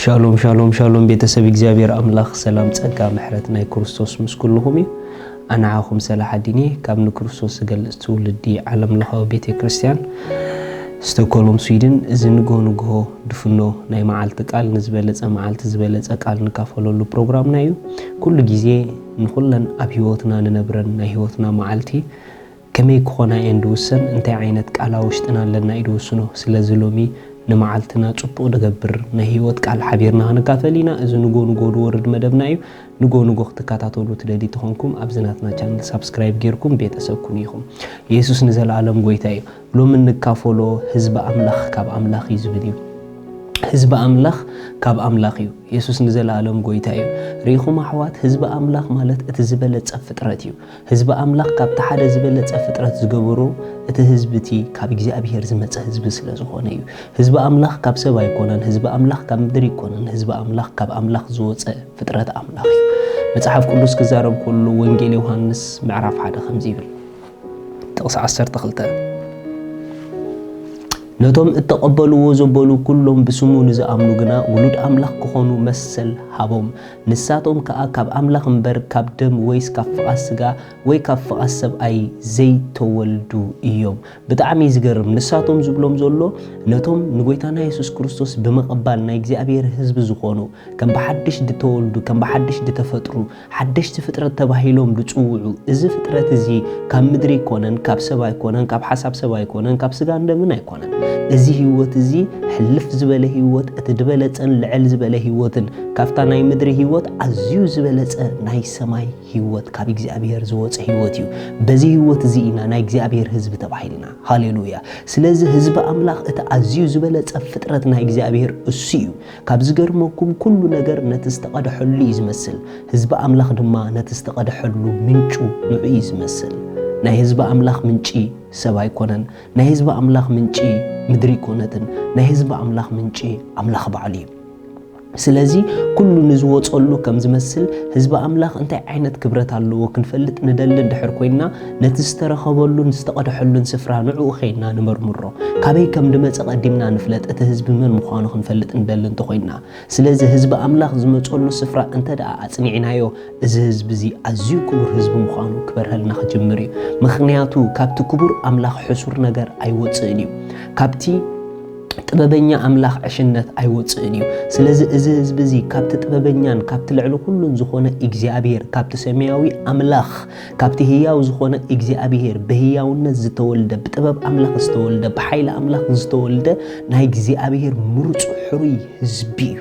ሻሎም ሻሎም ሻሎም፣ ቤተሰብ እግዚኣብሔር ኣምላኽ ሰላም ጸጋ ምሕረት ናይ ክርስቶስ ምስ ኩልኹም እዩ። ኣንዓኹም ሰላሓዲን እየ ካብ ንክርስቶስ ዝገልጽ ትውልዲ ዓለም ለኻዊ ቤተ ክርስቲያን ስቶኮልም ስዊድን። እዚ ንጎ ንግሆ ድፍኖ ናይ መዓልቲ ቃል ንዝበለጸ መዓልቲ ዝበለጸ ቃል ንካፈለሉ ፕሮግራምና እዩ። ኩሉ ግዜ ንኹለን ኣብ ህይወትና ንነብረን ናይ ህይወትና መዓልቲ ከመይ ክኾና እየን ድውሰን፣ እንታይ ዓይነት ቃል ኣብ ውሽጥና ኣለና እዩ ድውስኖ። ስለዚ ሎሚ ንመዓልትና ጽቡቕ ድገብር ናይ ህይወት ቃል ሓቢርና ክንካፈል ኢና። እዚ ንጎ ንጎ ድወርድ መደብና እዩ። ንጎ ንጎ ክትከታተሉ ትደሊ ተኾንኩም ኣብዚ ናትና ቻነል ሳብስክራይብ ጌርኩም ቤተሰብ ኩኑ ኢኹም። የሱስ ንዘለኣለም ጎይታ እዩ። ሎሚ እንካፈሎ ህዝቢ ኣምላኽ ካብ ኣምላኽ እዩ ዝብል እዩ። ህዝቢ ኣምላኽ ካብ ኣምላኽ እዩ። የሱስ ንዘለኣለም ጎይታ እዩ። ርኢኹም ኣሕዋት፣ ህዝቢ ኣምላኽ ማለት እቲ ዝበለጸ ፍጥረት እዩ። ህዝቢ ኣምላኽ ካብቲ ሓደ ዝበለጸ ፍጥረት ዝገበሮ እቲ ህዝቢ እቲ ካብ እግዚኣብሔር ዝመጸ ህዝቢ ስለ ዝኾነ እዩ። ህዝቢ ኣምላኽ ካብ ሰብ ኣይኮነን፣ ህዝቢ ኣምላኽ ካብ ምድሪ ኣይኮነን፣ ህዝቢ ኣምላኽ ካብ ኣምላኽ ዝወጸ ፍጥረት ኣምላኽ እዩ። መጽሓፍ ቅዱስ ክዛረብ ከሎ ወንጌል ዮሃንስ ምዕራፍ ሓደ ከምዚ ይብል፣ ጥቕሲ ዓሰርተ ክልተ፣ ነቶም እተቐበልዎ ዘበሉ ኩሎም ብስሙ ንዝኣምኑ ግና ውሉድ ኣምላኽ ክኾኑ መሰል ሃቦም። ንሳቶም ከኣ ካብ ኣምላኽ እምበር ካብ ደም ወይስ ካብ ፍቓድ ስጋ ወይ ካብ ፍቓድ ሰብኣይ ዘይተወልዱ እዮም። ብጣዕሚ እዩ ዝገርም። ንሳቶም ዝብሎም ዘሎ ነቶም ንጎይታና የሱስ ክርስቶስ ብምቕባል ናይ እግዚኣብሔር ህዝቢ ዝኾኑ፣ ከም ብሓድሽ ዝተወልዱ፣ ከም ብሓድሽ ዝተፈጥሩ፣ ሓደሽቲ ፍጥረት ተባሂሎም ዝጽውዑ፣ እዚ ፍጥረት እዚ ካብ ምድሪ ኣይኮነን፣ ካብ ሰብ ኣይኮነን፣ ካብ ሓሳብ ሰብ ኣይኮነን፣ ካብ ስጋን ደምን ኣይኮነን። እዚ ህይወት እዚ ሕልፍ ዝበለ ህይወት፣ እቲ ዝበለጸን ልዕል ዝበለ ህይወትን ካብታ ናይ ምድሪ ህይወት ኣዝዩ ዝበለጸ ናይ ሰማይ ህይወት፣ ካብ እግዚኣብሔር ዝወጸ ህይወት እዩ። በዚ ህይወት እዚ ኢና ናይ እግዚኣብሔር ህዝቢ ተባሂልና። ሃሌሉያ። ስለዚ ህዝቢ ኣምላኽ እቲ ኣዝዩ ዝበለጸ ፍጥረት ናይ እግዚኣብሔር እሱ እዩ። ካብ ዝገርመኩም ኩሉ ነገር ነቲ ዝተቐድሐሉ እዩ ዝመስል። ህዝቢ ኣምላኽ ድማ ነቲ ዝተቐድሐሉ ምንጩ ንዑ እዩ ዝመስል። ናይ ህዝቢ ኣምላኽ ምንጪ ሰብ ኣይኮነን። ናይ ህዝቢ ኣምላኽ ምንጪ ምድሪ ኣይኮነትን። ናይ ህዝቢ ኣምላኽ ምንጪ ኣምላኽ ባዕሉ እዩ። ስለዚ ኩሉ ንዝወጸሉ ከም ዝመስል ህዝቢ ኣምላኽ እንታይ ዓይነት ክብረት ኣለዎ ክንፈልጥ ንደሊ እንድሕር ኮይንና፣ ነቲ ዝተረኸበሉን ዝተቐድሐሉን ስፍራ ንዕኡ ኸይድና ንመርምሮ። ካበይ ከም ድመጸ ቀዲምና ንፍለጥ፣ እቲ ህዝቢ መን ምዃኑ ክንፈልጥ ንደሊ እንተኾይንና። ስለዚ ህዝቢ ኣምላኽ ዝመጸሉ ስፍራ እንተ ደኣ ኣጽኒዕናዮ፣ እዚ ህዝቢ እዚ ኣዝዩ ክቡር ህዝቢ ምዃኑ ክበርሀልና ክጅምር እዩ። ምኽንያቱ ካብቲ ክቡር ኣምላኽ ሕሱር ነገር ኣይወጽእን እዩ። ካብቲ ጥበበኛ ኣምላኽ ዕሽነት ኣይወጽእን እዩ። ስለዚ እዚ ህዝቢ እዚ ካብቲ ጥበበኛን ካብቲ ልዕሊ ኩሉን ዝኾነ እግዚኣብሔር፣ ካብቲ ሰማያዊ ኣምላኽ፣ ካብቲ ህያው ዝኾነ እግዚኣብሔር ብህያውነት ዝተወልደ፣ ብጥበብ ኣምላኽ ዝተወልደ፣ ብሓይሊ ኣምላኽ ዝተወልደ ናይ እግዚኣብሔር ምሩጽ ሕሩይ ህዝቢ እዩ።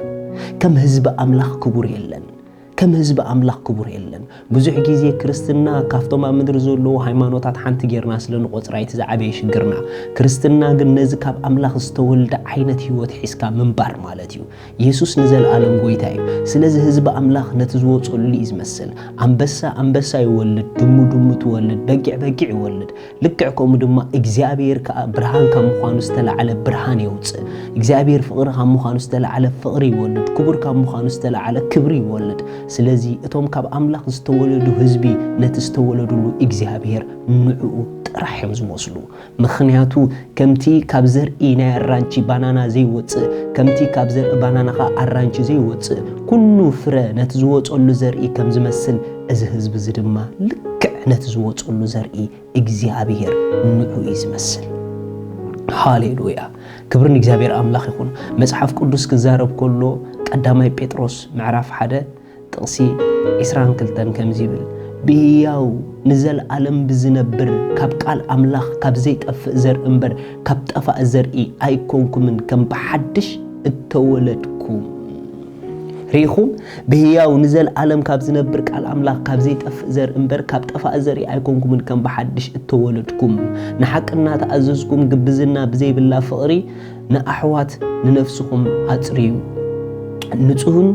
ከም ህዝቢ ኣምላኽ ክቡር የለን። ከም ህዝቢ ኣምላኽ ክቡር የለን። ብዙሕ ግዜ ክርስትና ካብቶም ኣብ ምድሪ ዘለዉ ሃይማኖታት ሓንቲ ጌርና ስለ ንቖጽራ እቲ ዝዓበየ ሽግርና። ክርስትና ግን ነዚ ካብ ኣምላኽ ዝተወልደ ዓይነት ህይወት ሒዝካ ምንባር ማለት እዩ። የሱስ ንዘለኣለም ጎይታ እዩ። ስለዚ ህዝቢ ኣምላኽ ነቲ ዝወጸሉ እዩ ዝመስል። ኣንበሳ ኣንበሳ ይወልድ፣ ድሙ ድሙ ትወልድ፣ በጊዕ በጊዕ ይወልድ። ልክዕ ከምኡ ድማ እግዚኣብሔር ከኣ ብርሃን ካብ ምዃኑ ዝተላዕለ ብርሃን የውጽእ። እግዚኣብሔር ፍቕሪ ካብ ምዃኑ ዝተላዕለ ፍቕሪ ይወልድ። ክቡር ካብ ምዃኑ ዝተላዕለ ክብሪ ይወልድ። ስለዚ እቶም ካብ ኣምላኽ ዝተወለዱ ህዝቢ ነቲ ዝተወለዱሉ እግዚኣብሔር ንዕኡ ጥራሕ እዮም ዝመስሉ። ምኽንያቱ ከምቲ ካብ ዘርኢ ናይ ኣራንቺ ባናና ዘይወጽእ፣ ከምቲ ካብ ዘርኢ ባናና ኸኣ ኣራንቺ ዘይወጽእ፣ ኩሉ ፍረ ነቲ ዝወጸሉ ዘርኢ ከም ዝመስል፣ እዚ ህዝቢ እዚ ድማ ልክዕ ነቲ ዝወጸሉ ዘርኢ እግዚኣብሔር ንዑ እዩ ዝመስል። ሃሌሉያ! ክብሪ ንእግዚኣብሔር ኣምላኽ ይኹን። መጽሓፍ ቅዱስ ክዛረብ ከሎ ቀዳማይ ጴጥሮስ ምዕራፍ ሓደ ጥቕሲ ዒስራን ክልተን ከምዚ ይብል፣ ብህያው ንዘለኣለም ብዝነብር ካብ ቃል ኣምላኽ ካብ ዘይጠፍእ ዘርኢ እምበር ካብ ጠፋእ ዘርኢ ኣይኮንኩምን፣ ከም ብሓድሽ እተወለድኩም። ርኢኹም፣ ብህያው ንዘለኣለም ካብ ዝነብር ቃል ኣምላኽ ካብ ዘይጠፍእ ዘርኢ እምበር ካብ ጠፋእ ዘርኢ ኣይኮንኩምን፣ ከም ብሓድሽ እተወለድኩም። ንሓቂ እናተኣዘዝኩም ግብዝና ብዘይብላ ፍቕሪ ንኣሕዋት ንነፍስኹም ኣጽርዩ። ንጹህን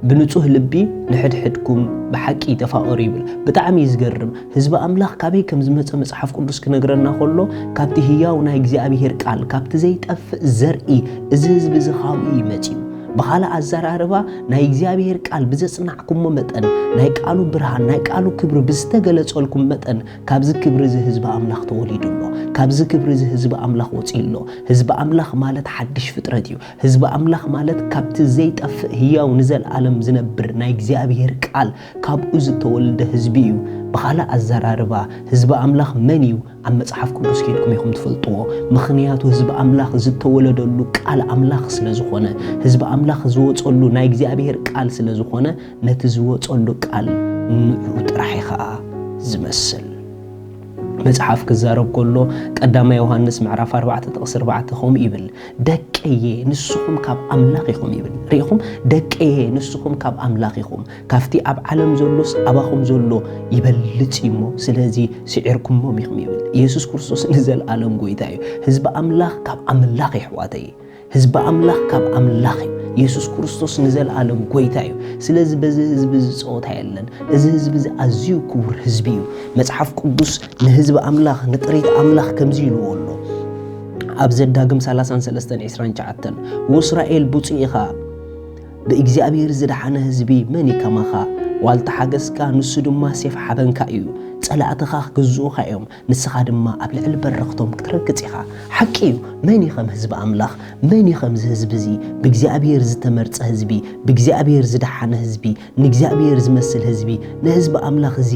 ብንጹህ ልቢ ንሕድሕድኩም ብሓቂ ተፋቐሩ ይብል። ብጣዕሚ እዩ ዝገርም። ህዝቢ ኣምላኽ ካበይ ከም ዝመጸ መጽሓፍ ቅዱስ ክነግረና ከሎ፣ ካብቲ ህያው ናይ እግዚኣብሔር ቃል፣ ካብቲ ዘይጠፍእ ዘርኢ፣ እዚ ህዝቢ እዚ ካብኡ እዩ መጺኡ። ብኻልእ ኣዘራርባ፣ ናይ እግዚኣብሔር ቃል ብዘጽናዕኩሞ መጠን፣ ናይ ቃሉ ብርሃን፣ ናይ ቃሉ ክብሪ ብዝተገለጸልኩም መጠን፣ ካብዚ ክብሪ እዚ ህዝቢ ኣምላኽ ተወሊዱ ኣሎ። ካብዚ ክብሪ እዚ ህዝቢ ኣምላኽ ወጺኡ ኣሎ። ህዝቢ ኣምላኽ ማለት ሓድሽ ፍጥረት እዩ። ህዝቢ ኣምላኽ ማለት ካብቲ ዘይጠፍእ ህያው ንዘለኣለም ዝነብር ናይ እግዚኣብሔር ቃል ካብኡ ዝተወልደ ህዝቢ እዩ። ብኻልእ ኣዘራርባ፣ ህዝቢ ኣምላኽ መን እዩ? ኣብ መጽሓፍ ቅዱስ ኬድኩም ኢኹም ትፈልጥዎ። ምኽንያቱ ህዝቢ ኣምላኽ ዝተወለደሉ ቃል ኣምላኽ ስለ ዝኾነ፣ ህዝቢ ኣምላኽ ዝወጸሉ ናይ እግዚኣብሔር ቃል ስለ ዝኾነ፣ ነቲ ዝወጸሉ ቃል ንዕኡ ጥራሕ እዩ ኸኣ ዝመስል። መጽሓፍ ክዛረብ ከሎ፣ ቀዳማይ ዮሃንስ ምዕራፍ ኣርባዕተ ጥቕሲ ኣርባዕተ ከምኡ ይብል፣ "ደቀየ፣ ንስኹም ካብ ኣምላኽ ኢኹም" ይብል። ርኢኹም? "ደቀየ፣ ንስኹም ካብ ኣምላኽ ኢኹም። ካብቲ ኣብ ዓለም ዘሎስ ኣባኹም ዘሎ ይበልጽ እዩ እሞ፣ ስለዚ ስዒርኩሞም ኢኹም" ይብል። ኢየሱስ ክርስቶስ ንዘለኣለም ጐይታ እዩ። ህዝቢ ኣምላኽ ካብ ኣምላኽ፣ የሕዋተይ፣ ህዝቢ ኣምላኽ ካብ ኣምላኽ እዩ። ኢየሱስ ክርስቶስ ንዘለኣለም ጐይታ እዩ። ስለዚ በዚ ህዝቢ እዚ ጸወታ የለን። እዚ ህዝቢ እዚ ኣዝዩ ክቡር ህዝቢ እዩ። መጽሓፍ ቅዱስ ንህዝቢ ኣምላኽ፣ ንጥሪት ኣምላኽ ከምዚ ኢልዎ ኣሎ። ኣብ ዘዳግም ሰላሳን ሰለስተን ዕስራን ትሽዓተን፣ "ወእስራኤል ብፁዕ ኢኻ፣ ብእግዚኣብሔር ዝደሓነ ህዝቢ መን እዩ ከማኻ? ዋልታ ሓገዝካ፣ ንሱ ድማ ሴፍ ሓበንካ እዩ። ጸላእትኻ ክግዝኡኻ እዮም፣ ንስኻ ድማ ኣብ ልዕሊ በረኽቶም ክትረግጽ ኢኻ።" ሓቂ እዩ። መን እዩ ከም ህዝቢ ኣምላኽ? መን እዩ ከምዚ ህዝቢ እዚ? ብእግዚኣብሔር ዝተመርጸ ህዝቢ፣ ብእግዚኣብሔር ዝደሓነ ህዝቢ፣ ንእግዚኣብሔር ዝመስል ህዝቢ፣ ንህዝቢ ኣምላኽ እዚ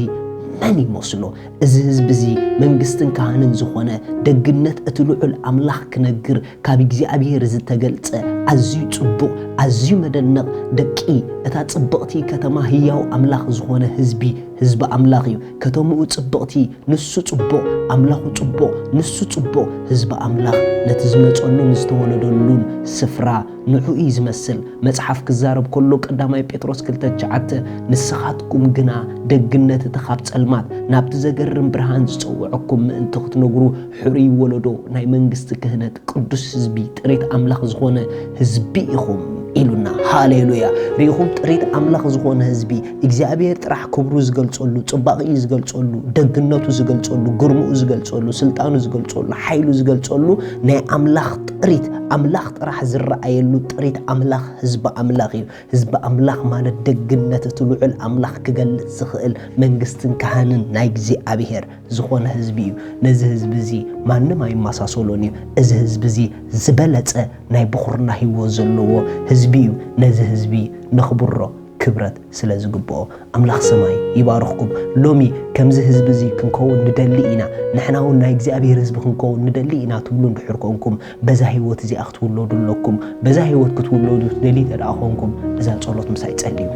መን ይመስሎ? እዚ ህዝቢ እዚ መንግስትን ካህንን ዝኾነ፣ ደግነት እቲ ልዑል ኣምላኽ ክነግር ካብ እግዚኣብሔር ዝተገልጸ ኣዝዩ ጽቡቕ፣ ኣዝዩ መደነቕ፣ ደቂ እታ ጽብቕቲ ከተማ ህያው ኣምላኽ ዝኾነ ህዝቢ፣ ህዝቢ ኣምላኽ እዩ። ከተምኡ ጽብቕቲ፣ ንሱ ጽቡቕ፣ ኣምላኹ ጽቡቕ፣ ንሱ ጽቡቕ። ህዝቢ ኣምላኽ ነቲ ዝመጸሉን ዝተወለደሉን ስፍራ ንዕኡ እዩ ዝመስል። መጽሓፍ ክዛረብ ከሎ፣ ቀዳማይ ጴጥሮስ ክልተ ትሽዓተ፣ "ንስኻትኩም ግና ደግነት እቲ ካብ ጸልማት ናብቲ ዘገርም ብርሃን ዝጸውዐኩም ምእንቲ ክትነግሩ፣ ሕሩይ ወለዶ፣ ናይ መንግስቲ ክህነት፣ ቅዱስ ህዝቢ፣ ጥሪት ኣምላኽ ዝኾነ ህዝቢ ኢኹም" ኢሉና። ሃሌሉያ! ርኢኹም? ጥሪት ኣምላኽ ዝኾነ ህዝቢ፣ እግዚኣብሔር ጥራሕ ክብሩ ዝገልጸሉ፣ ጽባቕኡ ዝገልጸሉ፣ ደግነቱ ዝገልጸሉ፣ ግርምኡ ዝገልጸሉ፣ ስልጣኑ ዝገልጸሉ፣ ሓይሉ ዝገልጸሉ፣ ናይ ኣምላኽ ጥሪት፣ ኣምላኽ ጥራሕ ዝረኣየሉ ጥሪት ኣምላኽ ህዝቢ ኣምላኽ እዩ። ህዝቢ ኣምላኽ ማለት ደግነት እቲ ልዑል ኣምላኽ ክገልጽ ዝኽእል መንግስትን ካህንን ናይ እግዚኣብሔር ዝኾነ ህዝቢ እዩ። ነዚ ህዝቢ እዚ ማንም ኣይመሳሰሎን እዩ። እዚ ህዝቢ እዚ ዝበለጸ ናይ ብኹርና ህይወት ዘለዎ ህዝቢ እዩ። ነዚ ህዝቢ ነኽብሮ፣ ክብረት ስለ ዝግብኦ። ኣምላኽ ሰማይ ይባርኽኩም። ሎሚ ከምዚ ህዝቢ እዚ ክንከውን ንደሊ ኢና፣ ንሕና እውን ናይ እግዚኣብሔር ህዝቢ ክንከውን ንደሊ ኢና ትብሉ እንድሕር ኮንኩም፣ በዛ ህይወት እዚኣ ክትውለዱ ኣለኩም። በዛ ህይወት ክትውለዱ ትደልዩ እንተ ደኣ ኮንኩም፣ እዛ ጸሎት ምሳይ ጸልዩ።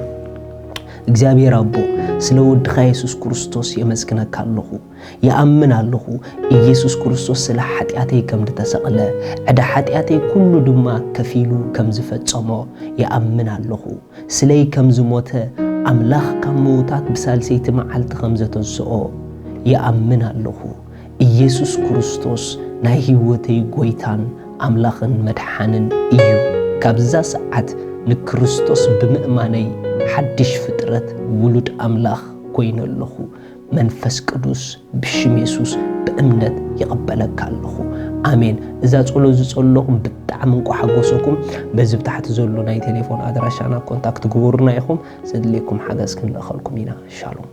እግዚኣብሔር ኣቦ፣ ስለ ወድኻ የሱስ ክርስቶስ የመስግነካ ኣለኹ። ይኣምን ኣለኹ፣ ኢየሱስ ክርስቶስ ስለ ሓጢኣተይ ከም ዝተሰቕለ፣ ዕዳ ሓጢኣተይ ኩሉ ድማ ከፊሉ ከም ዝፈጸሞ ይኣምን ኣለኹ። ስለይ ከም ዝሞተ፣ ኣምላኽ ካብ ምዉታት ብሳልሰይቲ መዓልቲ ከም ዘተንስኦ ይኣምን ኣለኹ። ኢየሱስ ክርስቶስ ናይ ህይወተይ ጐይታን ኣምላኽን መድሓንን እዩ። ካብዛ ሰዓት ንክርስቶስ ብምእማነይ ሓድሽ ፍጥረት፣ ውሉድ ኣምላኽ፣ ኮይነ ኣለኹ። መንፈስ ቅዱስ ብሽም የሱስ ብእምነት ይቕበለካ ኣለኹ። ኣሜን። እዛ ጸሎት ዝጸለኹም ብጣዕሚ እንቋ ሓጎሰኩም። በዚ ብታሕቲ ዘሎ ናይ ቴሌፎን ኣድራሻና ኮንታክት ግበሩና ኢኹም። ዘድልየኩም ሓገዝ ክንልእኸልኩም ኢና። ሻሎም።